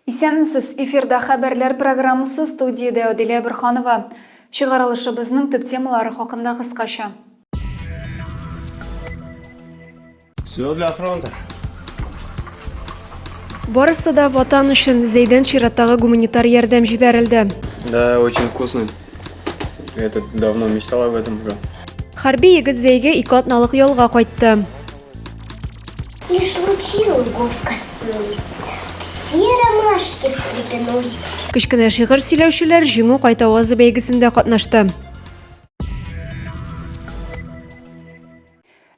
Исәнмесез, эфирда хәбәрләр программасы, студиядә Адилә Борһанова. Чыгарылышыбызның төп темалары хакында кыскача. Все для фронта. Барысы да Ватан өчен, Зәйдән чираттагы гуманитар ярдәм җибәрелде. Да, очень вкусный. Я так давно мечтал об этом уже. Хәрби егет Зәйгә ике атналык ялга кайтты. Лишь лучи лугов коснулись, Все ромашки встрепенулись. Кечкенә шигырь сөйләүчеләр Җиңү кайтавазы бәйгесендә катнашты.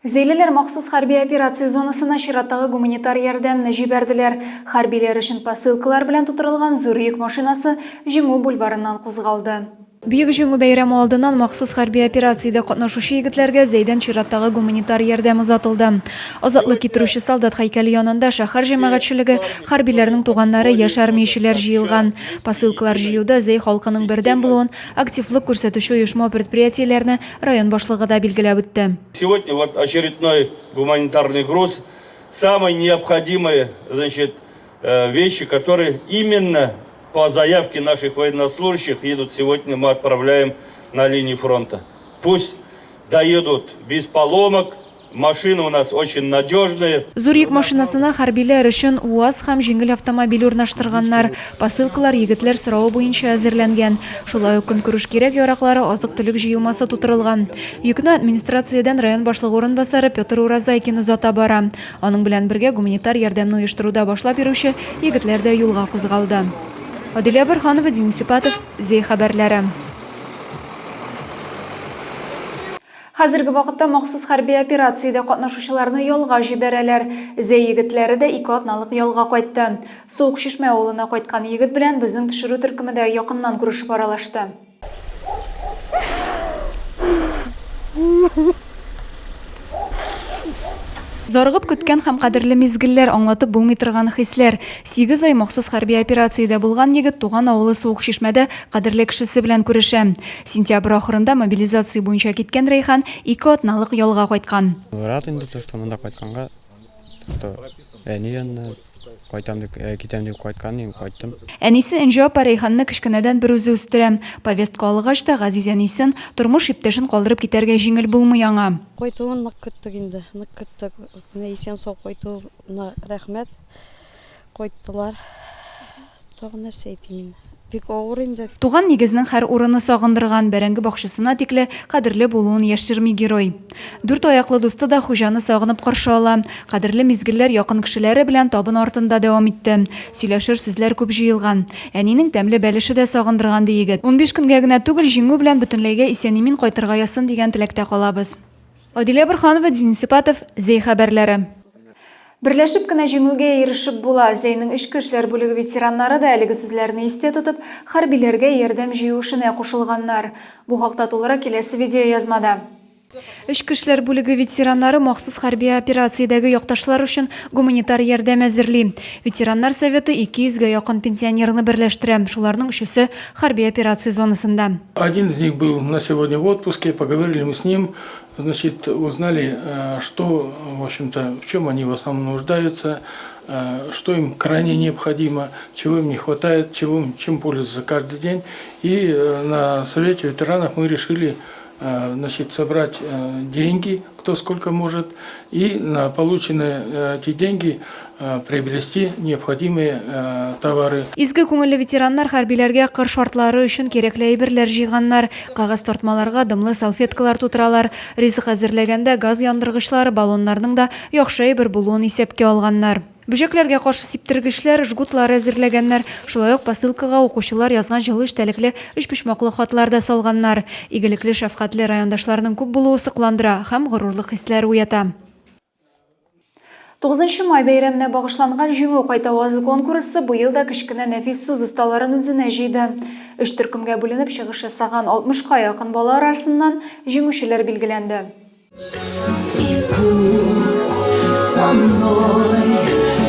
Зәйлеләр махсус хәрби операция зонасына чираттагы гуманитар ярдәмне җибәрделәр. Хәрбиләр өчен посылкалар белән тутырылган зур йөк машинасы Җиңү бульварыннан кузгалды. Бөек Җиңү бәйрәме алдыннан махсус хәрби операциядә катнашучы егетләргә Зәйдән чираттагы гуманитар ярдәм озатылды. Азатлык китерүче солдат һәйкәле янында шәһәр җәмәгатьчелеге, хәрбиләрнең туганнары, яшь армиячеләр җыелган. Посылкалар җыюда Зәй халкының бердәм булуын, активлык күрсәтүче оешма-предприятиеләрне район башлыгы да билгеләп үтте. Сегодня вот очередной гуманитарный груз, самые необходимые, значит, э, вещи, которые именно по заявке наших военнослужащих едут сегодня, мы отправляем на линию фронта. Пусть доедут без поломок, машины у нас очень надежные. Зур йөк машинасына хәрбиләр өчен УАЗ һәм җиңел автомобиль урнаштырганнар. Посылкалар егетләр соравы буенча әзерләнгән. Шулай ук көнкүреш кирәк-яраклары, азык-төлек җыелмасы тутырылган. Йөкне администрациядән район башлыгы урынбасары Петр Уразайкин озата бара. Аның белән бергә гуманитар ярдәмне оештыруда башлап йөрүче егетләр дә юлга кузгалды. Адилә Борһанова, Денис Ипатов, Зәй хәбәрләре. Хәзерге вакытта махсус хәрби операциядә катнашучыларны ялга җибәрәләр. Зәй егетләре дә ике атналык ялга кайтты. Суык Чишмә авылына кайткан егет белән безнең төшерү төркеме дә якыннан күрешеп аралашты. Зарыгып көткән һәм кадерле мизгелләр, аңлатып булмый торган хисләр. Сигез ай махсус хәрби операциядә булган егет туган авылы Суык Чишмәдә кадерле кешесе белән күрешә. Сентябрь ахырында мобилизация буенча киткән Рәйхан ике атналык ялга кайткан. Рад инде то, что монда кайтканга, то, что әни янына Кайтам дип, э, китәм дип кайткан идем, кайттым. Әнисе Энҗе апа Рәйханны кечкенәдән берүзе үстерә. Повестка алгач та, газиз әнисен, тормыш иптәшен калдырып китәргә җиңел булмый аңа. Кайтуын нык көттек инде, нык көттек. Менә исән-сау кайтуына рәхмәт. Кайттылар. Тагын нәрсә әйтим инде. Бик авыр инде. Туган нигезнең һәр урыны сагындырган, бәрәңге бакчасына тикле кадерле булуын яшерми герой. Дүрт аяклы дусты да хуҗаны сагынып каршы ала. Кадерле мизгелләр якын кешеләре белән табын артында дәвам итте. Сөйләшер сүзләр күп җыелган. Әнинең тәмле бәлеше дә сагындырган, ди егет. 15 көнгә генә түгел, җиңү белән бөтенләйгә исән-имин кайтырга язсын дигән теләктә калабыз. Адилә Борһанова, Денис Ипатов, Зәй хәбәрләре. Берләшеп кенә җиңүгә ирешеп була. Зәйнең эчке эшләр бүлеге ветераннары да әлеге сүзләрне истә тотып, хәрбиләргә ярдәм җыю эшенә кушылганнар. Бу хакта тулырак киләсе видеоязмада. Эчке эшләр бүлеге ветераннары махсус хәрби операциядәге якташлар өчен гуманитар ярдәм әзерли. Ветераннар советы 200 гә якын пенсионерны берләштерә, шуларның өчесе хәрби операция зонасында. Один из них был на сегодня в отпуске, поговорили мы с ним, значит, узнали, э, что, в общем-то, в чем они в основном нуждаются, э, что им крайне необходимо, чего им не хватает, чего, чем пользуются каждый день. И э, на Совете ветеранов мы решили значит, собрать деньги, кто сколько может, и на полученные эти деньги приобрести необходимые товары. Изге күңелле ветераннар хәрбиләргә кыр шартлары өчен кирәкле әйберләр җыйганнар. Кәгазь тартмаларга дымлы салфеткалар тутыралар. Ризык әзерләгәндә газ яндыргычлар, баллоннарның да яхшы әйбер булуын исәпкә алганнар. Бөҗәкләргә каршы сиптергечләр, жгутлар әзерләгәннәр. Шулай ук посылкага укучылар язган җылы эчтәлекле өчпочмаклы хатлар да салганнар. Игелекле, шәфкатьле райондашларның күп булуы сокландыра һәм горурлык хисләре уята. Тугызынчы май бәйрәменә багышланган Җиңү кайтавазы конкурсы быел да кечкенә нәфис сүз осталарын үзенә җыйды. Өч төркемгә бүленеп чыгыш ясаган 60 ка якын бала арасыннан җиңүчеләр билгеләнде. И пусть со мной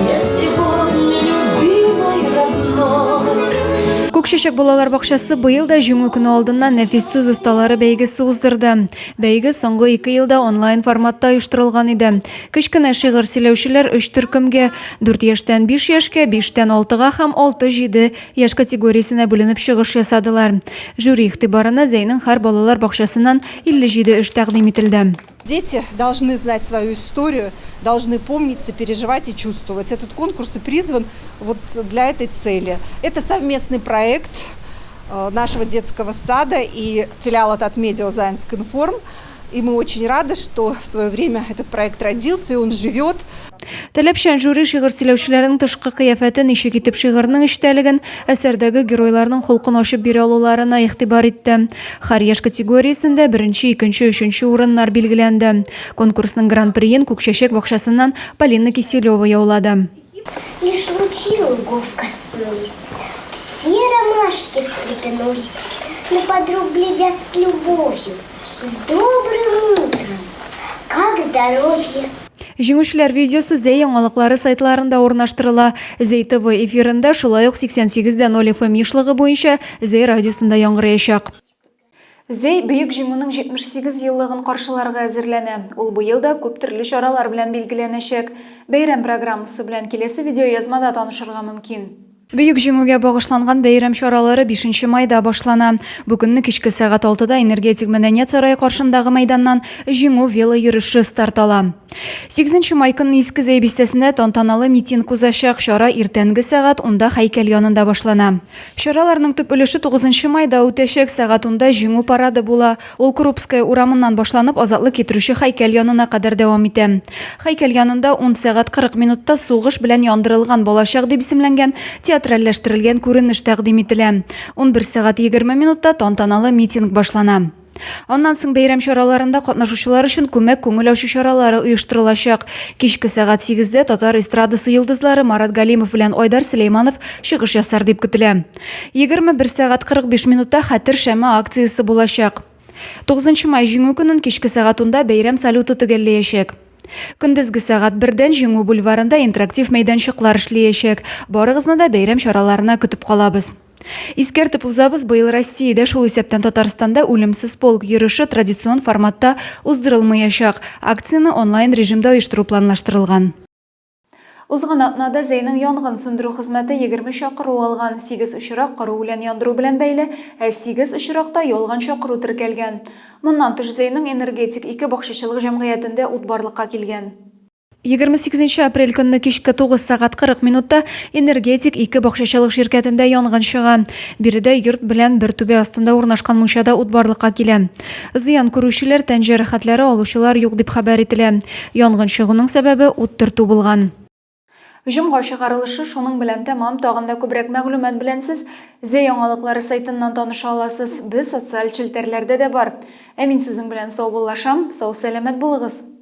нет сегодня любимой родной. Күкчәчәк балалар бакчасы быел да Җиңү көне алдыннан нәфис сүз осталары бәйгесе уздырды. Бәйге соңгы ике елда онлайн форматта оештырылган иде. Кечкенә шигырь сөйләүчеләр өч төркемгә, дүрт яшьтән биш яшькә, биштән алтыга һәм алты-җиде яшь категориясенә бүленеп чыгыш ясадылар. Жюри игътибарына Зәйнең һәр балалар бакчасыннан 57 эш тәкъдим ителде. Дети должны знать свою историю, должны помнить, сопереживать и чувствовать. Этот конкурс и призван вот для этой цели. Это совместный проект э, нашего детского сада и филиала Татмедиа Заинск Информ. И мы очень рады, что в свое время этот проект родился и он живет. Таләпчән жюри шигырь сөйләүчеләрнең тышкы кыяфәте, ничек итеп шигырьнең эчтәлеген, әсәрдәге геройларның холкын ачып бирә алуларына игътибар итте. Һәр яшь категориясендә беренче, икенче, өченче урыннар билгеләнде. Конкурсның гран-приен Күкчәчәк бакчасыннан Полина Киселева яулады. Лишь лучи лугов коснулись, Все ромашки встрепенулись, На подруг глядят с любовью, С добрым утром! Как здоровье? Җиңүчеләр видеосы Зәй яңалыклары сайтларында урнаштырыла. Зәй ТВ эфирында шулай ук 88 дә 0 FM ешлыгы буенча Зәй радиосында яңгыраячак. Зәй Бөек Җиңүнең 78 еллыгын каршыларга әзерләнә. Ул быел да күп төрле чаралар белән билгеләнәчәк. Бәйрәм программасы белән киләсе видеоязмада танышырга мөмкин. Бөек Җиңүгә багышланган бәйрәм чаралары бишенче майда башлана. Бу көнне кичке сәгать алтыда Энергетик мәдәният сарае каршындагы мәйданнан Җиңү велойөреше старт ала. Сигезенче май көнне Иске Зәй бистәсендә тантаналы митинг узачак. Чара иртәнге сәгать унда һәйкәл янында башлана. Чараларның төп өлеше тугызынчы майда үтәчәк. Сәгать унда Җиңү парады була. Ул Крупская урамыннан башланып, Азатлык китерүче һәйкәл янына кадәр дәвам итә. Һәйкәл янында ун сәгать 40 минутта Сугыш белән яндырылган балачак дип исемләнгән театральләштерелгән күренеш тәкъдим ителә. 11 сәгать 20 минутта тантаналы митинг башлана. Аннан соң бәйрәм чараларында катнашучылар өчен күмәк күңел ачу чаралары оештырылачак. Кичке сәгать сигездә татар эстрадасы йолдызлары Марат Галимов белән Айдар Сөләйманов чыгыш ясар дип көтелә. 21 сәгать 45 минутта Хәтер шәме акциясе булачак. 9 май Җиңү көнен кичке сәгать унда бәйрәм салюты төгәлләячәк. Көндезге сәгать бердән Җиңү бульварында интерактив мәйданчыклар эшләячәк. Барыгызны да бәйрәм чараларына көтеп калабыз. Искәртеп узабыз, быел Россиядә, шул исәптән Татарстанда Үлемсез полк йөреше традицион форматта уздырылмаячак. Акцияне онлайн режимда оештыру планлаштырылган. Узган атнада Зәйнең янгын сүндерү хезмәте 20 чакыру алган, сигез очрак коры үлән яндыру белән бәйле, ә сигез очракта ялган чакыру теркәлгән. Моннан тыш, Зәйнең Энергетик ике бакчачылык җәмгыятендә ут барлыкка килгән. 28 нче апрель көнне кичке 9 сәгать 40 минутта Энергетик ике бакчачылык ширкәтендә янгын чыга. Биредә йорт белән бер түбә астында урнашкан мунчада ут барлыкка килә. Зыян күрүчеләр, тән җәрәхәтләре алучылар юк дип хәбәр ителә. Янгын чыгуның сәбәбе ут төртү булган. Җомга чыгарылышы шуның белән тәмам. Тагын да күбрәк мәгълүмат белән сез Зәй яңалыклары сайтыннан таныша аласыз. Без социаль челтәрләрдә дә бар. Ә мин сезнең белән саубуллашам. Сау-сәламәт булыгыз!